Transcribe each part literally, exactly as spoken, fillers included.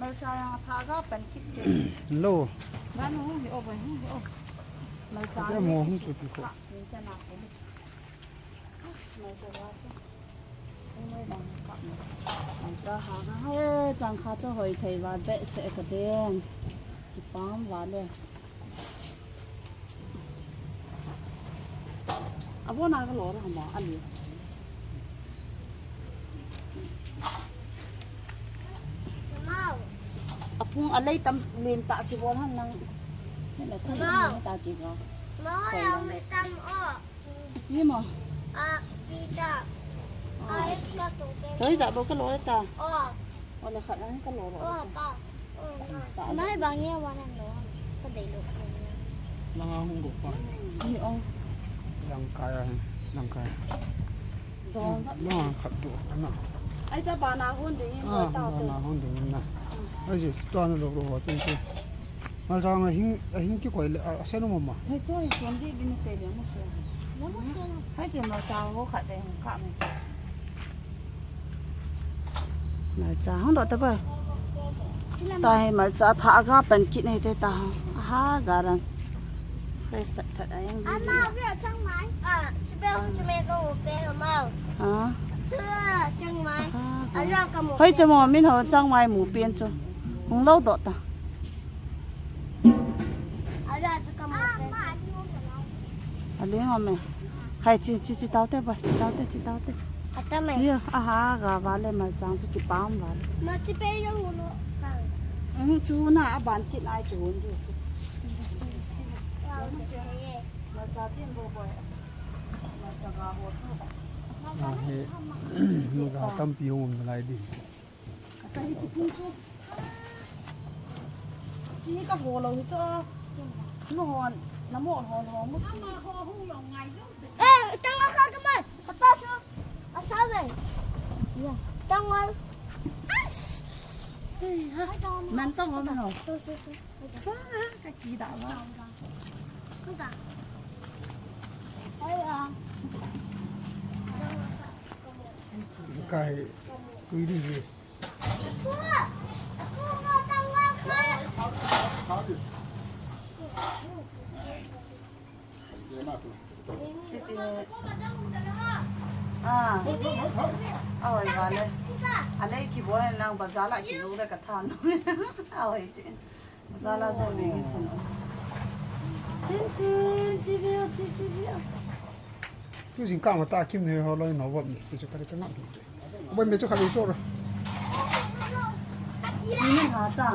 Malcha yang tha ga pan kit ke. Lo. Ba nu hi o, ba hi o. Malcha. Ate mo hung chu pi ko. Ni cha na ko. Malcha ga chu. Malcha ha ga. He, chang kha chu hoi thei va behseh ka den. Kipam va le. Abona ka lo ra ma ali. Mau. Apung alei tam len ta ki bol han nang. Ni la ta Mau. Ni ta ki ga. Mau Koi yang nang. Tam o. Ni mo. A, pita. Ai, ka tu ke. Toi ja bo ka lo ta. O. O le khat ang ka lo ro. O, pa. O, na. Ta. Mai bang ye wa nang lo. Ka dei lo. Nang a hung go pa. Ji ong. Lang kaya, lang kaya. Dong. Nang khat tu, ana. Ai, cha ba na hon ding in. Ah, ta ba tu. Na hon ding in na. Ai, ji, tu ana lo ro ho chen chen. Malcha nga hing, a hing ki koi le, a, a sen um ma. Hei chu, hei chu, di bin te le mo se. Mo se. Hei chu malcha ho khat de hung ka me. Malcha hung do ta ba. Ta hei malcha tha ga pan kit nei te ta. Ha, ga ran. Fresh that that ai. Ama, we chang mai. A, chu be, chu me ko pe ma. Ha. Chu chang mai. Ha, ga. A, ya ka mo. Hei chu mo min ho chang mai mu pian chu. Hung lo do ta. A ling om e. Hai, chi, chi, chi tau te ba, chi tau te, chi tau te. Ata mai. Yo, aha, ga va le malchang chu kipam va le. Ma chi pe yo lo. Mm, chu na a ban kit ai chu hon ju. Malcha tin bo bo. Malcha ga ho chu. A he. Ga tampi hung um lai di. Ka hi chi pung chu. Chi ka ho lo hi chu. Nu hon, na mo hon ho mu chi. Eh, tang a kha ka mai. Ka ta chu. A sa ve. Ya. Tang a. Hey, ha. Man tang a man ho. Tu, tu, tu. Ka ki da ba. Ka da. Ai a. Ka hi. Tui di hi. Ah. Oi, vale. Ale ki bo nang bazar la ki lo de ka than. Oi, si. Bazar la zo ni ki than. Chin chin, chi view, chi chi view. Tu jingkah ma ta kim ne ho loi no bam ni, tu chu ka ri ka ngam hi. Boi me chu kha le so ra. Chi ni ha ta.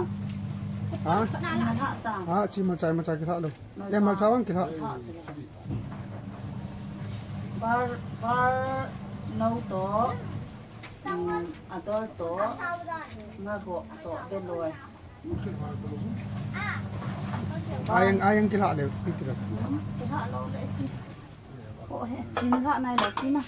Ha? Chi ni ha ta. Ha, chi malcha, malcha ki tha lo. Malcha. Eh, malcha vang ki tha. Bar, bar no to. Mm, adol to. Nga go to, be loi. Ayang, ayang ki tha le, pi ti ra. Mm, ki tha lo le chi. Ko he, chin kha nai lo chin na.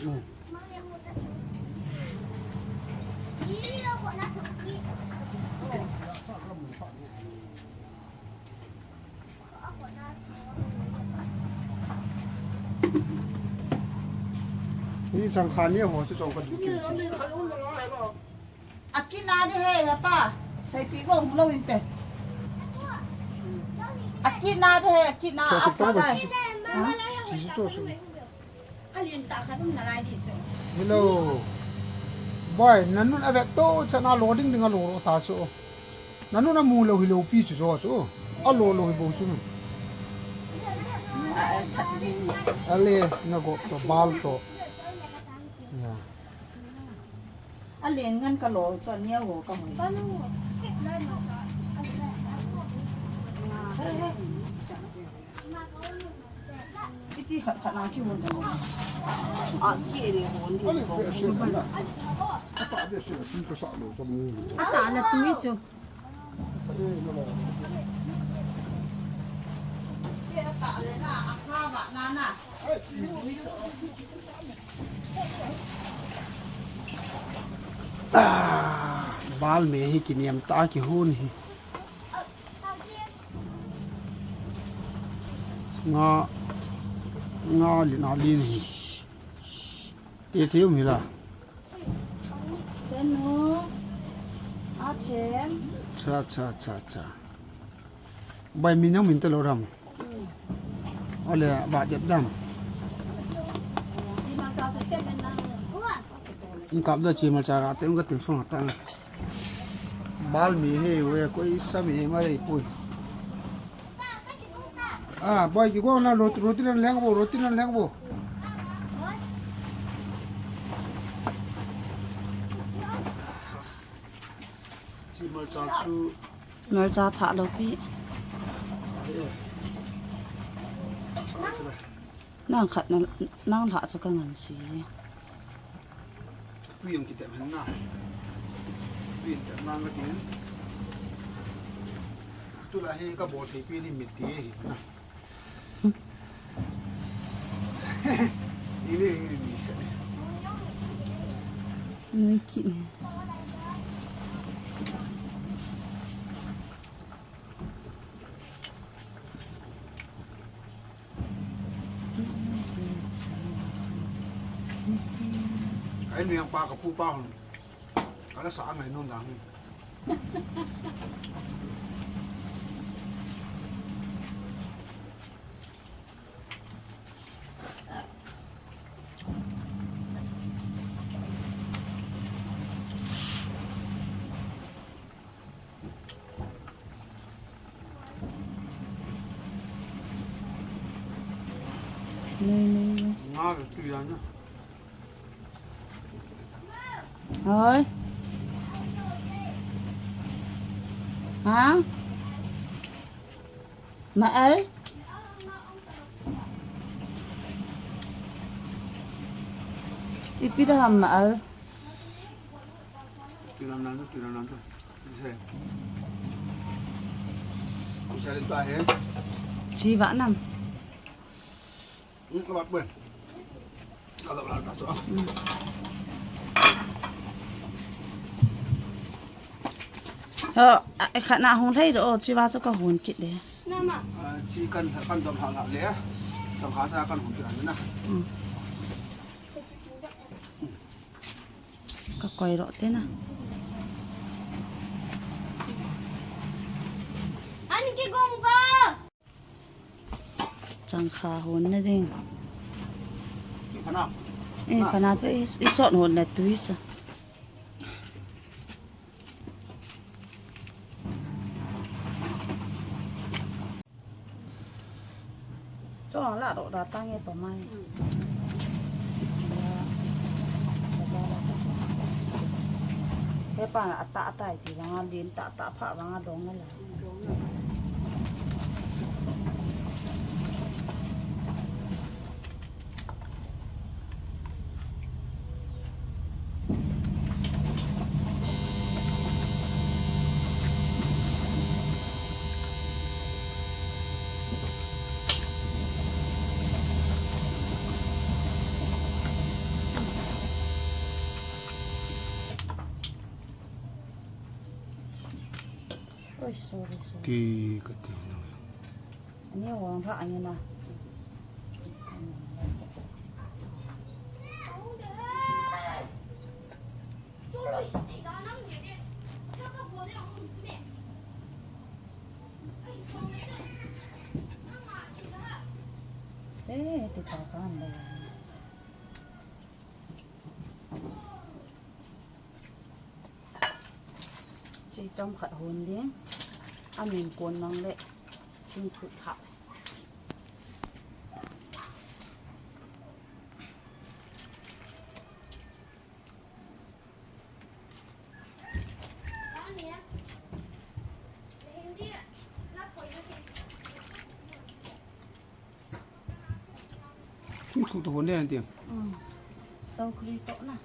Ni chang kha ni ho chu chong ka du ki chi. A kit na de he, he pa. Seipi ko hung lo in te. A kit na de he, a kit na. Cho sik to ba chi. Ha? Chi chi cho sik. A lien ta kha dum na lai di cho. Hello. Boi, na nun a vet to cha na lo ding ding a lo ro ta cho. Na nun a mu lo hi lo pi chu cho cho. A lo lo hi bo chu. A le na go to bal to. Ya. A len ngan ka lo chu a neo ho ka hoi. Iti khat khat na ki hon ta. A ki le hon di ko. A ta le tui chu. Ki a ta le na a kha ba na na. Ah, bal me hi kiniam ta kihon hi. Nga, nga lin a lin hi. Te te um hi la. Chanu. A Cha, cha, cha, cha. Bai min nang min te lo ram. Ale, ba dep dam. Inkap da chi ma cha ka tem ka tem song ta. Bal mi he we ko isa mi he ma rei pui. Ah, boy, ki go na roti, roti na leng bo, roti na leng bo. Chi malcha chu. Malcha tha lo pi. Nang khat na, nang lha chu ka ngan si. Tui jong kitem hen na. Tui jong kitem na ka tin. Tulai hi ka bol thei pi ni mit ti hi na. Ini, ini, ini, ini. Nui kit ne. Ai, ni ang pa ka pu pa hon. Ka la sa ang ai non dang. Nga le tui a na. Hoi. Ha? Ma al? Ipi da ham ma al? Tui lam lam tu, tui lam lam tu. Chi va nam. Ho, a, khat na hung lhai do, chi va chu ka hun kit de. Chi kan, kan dom hla hla le. Chang kha cha kan hun kit na. Ka koi ro te na. An ki gong ba. Chang kha hon na ding. Eh, pana chu i, i sot hon na tui sa. Chong la do da ta nge pa mai. He pa ata ata ti vang a lin ta ta pha vang a dong la. Oi, sorry, sorry. Ti ka ti na. Ani wang pha ani na. Eh, ti cha cha ni. Chi chom khat hon ding. A min kon nang le. Ching thut ha. Thu thu to hon le an ti. Mm. Sau khri to na.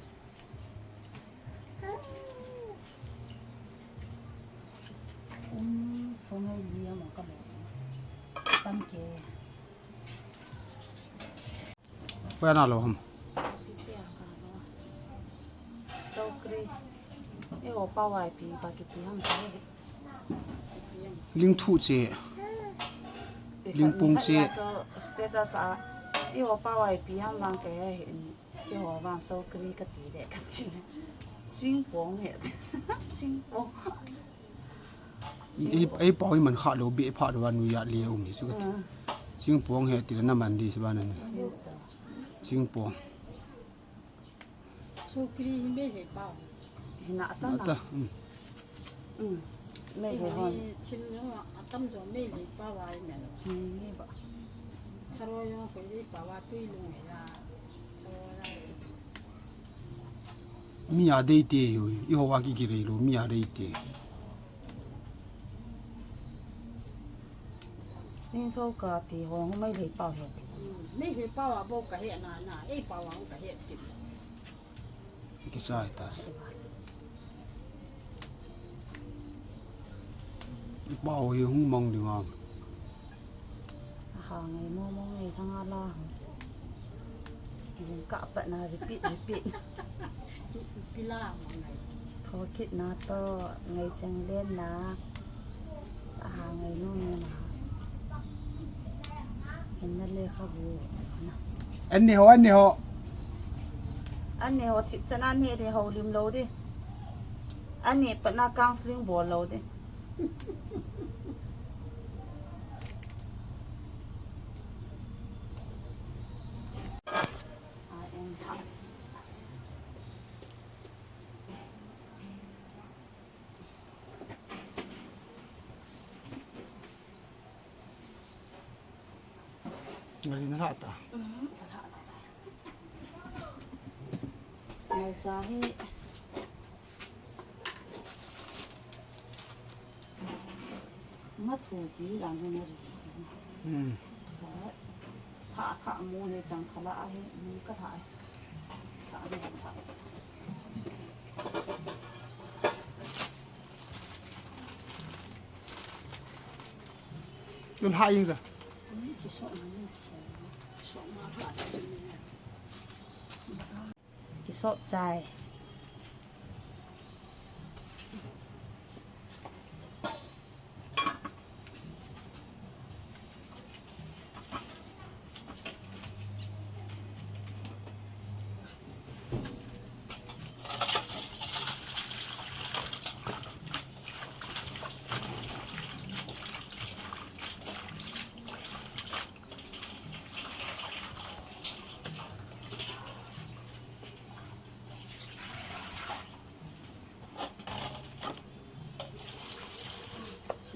Um, phong ai li ama ka lo. Tam ke. Poi ana lo ham. Sokri. Eiho pao a ipi pa kiti ham ka he. Ling thu che. Ling pung che. Status a. Eiho pao a ipi ham vang ka he. Eiho vang sokri kati le kati le. Chingpong he. Chingpong. Ei, ei pau i man kha lo be pha lo anu ya le um ni chu ka ti. Ah. Chingpong he ti na man di si ba na ni. Chingpong. Sukri hi Meitei pau. Hi na ata na. Ata, um. Um. Meitei hon. Hi Chin jong atam jo Meitei pau ai men. Ni, ni ba. Tharo jong koi dei pau a tui lung he la. Tharo la. Mi a dei te hi, i ho a ki ki rei lo, mi a dei te. Ning cho ka ti ho, ho Meitei pau he ti. Meitei pau a bo ka he na na, ei pau a ka he ti. Ki sai ta. Pau hi hung mong ding a. Aha ngai mo mo ngai thang a la. Jing ka pa na repeat, repeat. Pila mo ngai. Tho kit na to ngai chang len na. Aha ngai nu ngai na. Hin na le kha bu na. An ni ho, an ni ho. An ni ho chip chan an ni de ho lim lo de. An ni pa na counseling bol lo de. Ngai na lha ta. Ngai cha hi. Nga thu ti dan he na ri. Hmm. Tha, tha mo he chang khala he, ni ka tha. Tha de tha. Tun ha ing ka. Ni ki so na ni ki so. So ma ha ta ni. Kisop chai.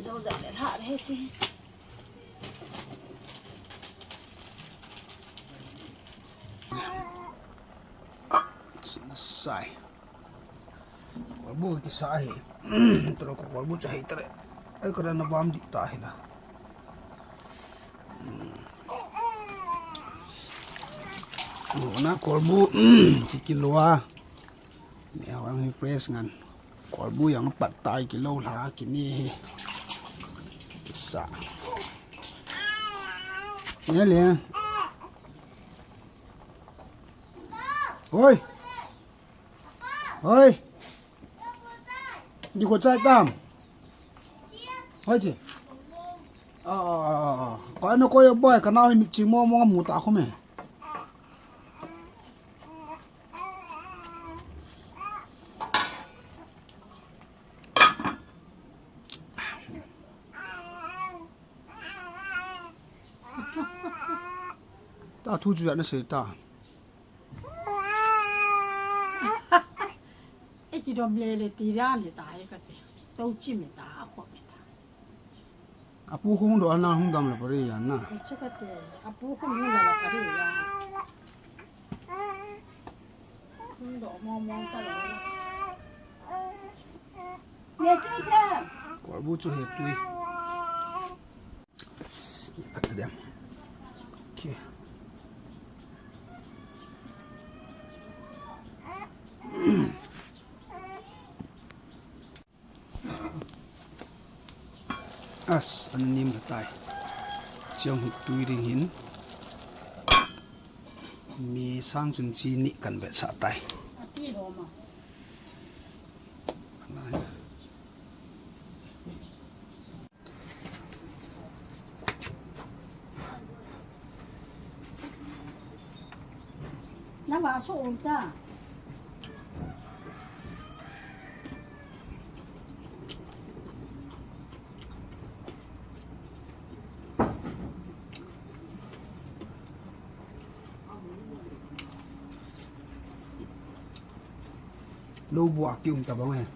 Zo zat le lha le chi. Nasai. Kolbu kisa hi. Tro ko kolbu cha hi tre. Ai, ko na bam di ta hi na. Na kolbu, kikilo a. Ni ang hi fresh ngan. Kolbu yang pat tai kilo la kini hi. Kisa. Ni le. Oi. Oi. Di ko chai tam. Oi chi. Ah, ah, ah, ah. Ko ano ko yo boy, kana ho ni chi mo mo mu ta ko me. Ta thu chu ya na sei ta. E ki dom le le ti ra le ta e ka te. To chi me ta, a kho me ta. Apu khung do na hung dam la pari ya na. Chu ka te, apu khung hung la la pari ya. Hung do mo mo ta la. Ye chu te. Kolbu chu he tui. Phat ta dem. Okay. As, an nim la tai. Chiang hi tui ding hin. Mi sang chun chi ni kan vet sa tai. Ati lo ma. Lai. Na va so um ta. Lou bua kium tabang e.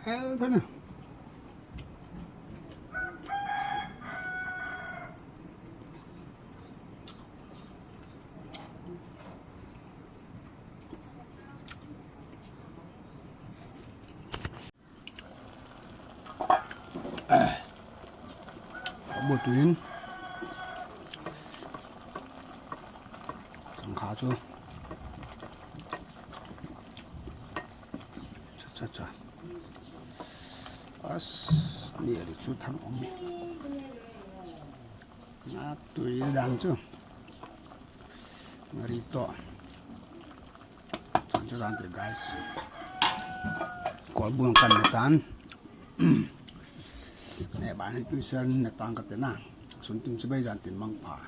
Eh, sana. Abu tuin. Sangkha chu. Cha, cha, cha. As, ni ari chu thang om ni. Nga tui dan chu. Ngari to. Chan chu dan te, guys. Kolbu kan ne tan. Ne ban ni tui sen ne tan ka te na. Sun tin chibai jan tin mang pha.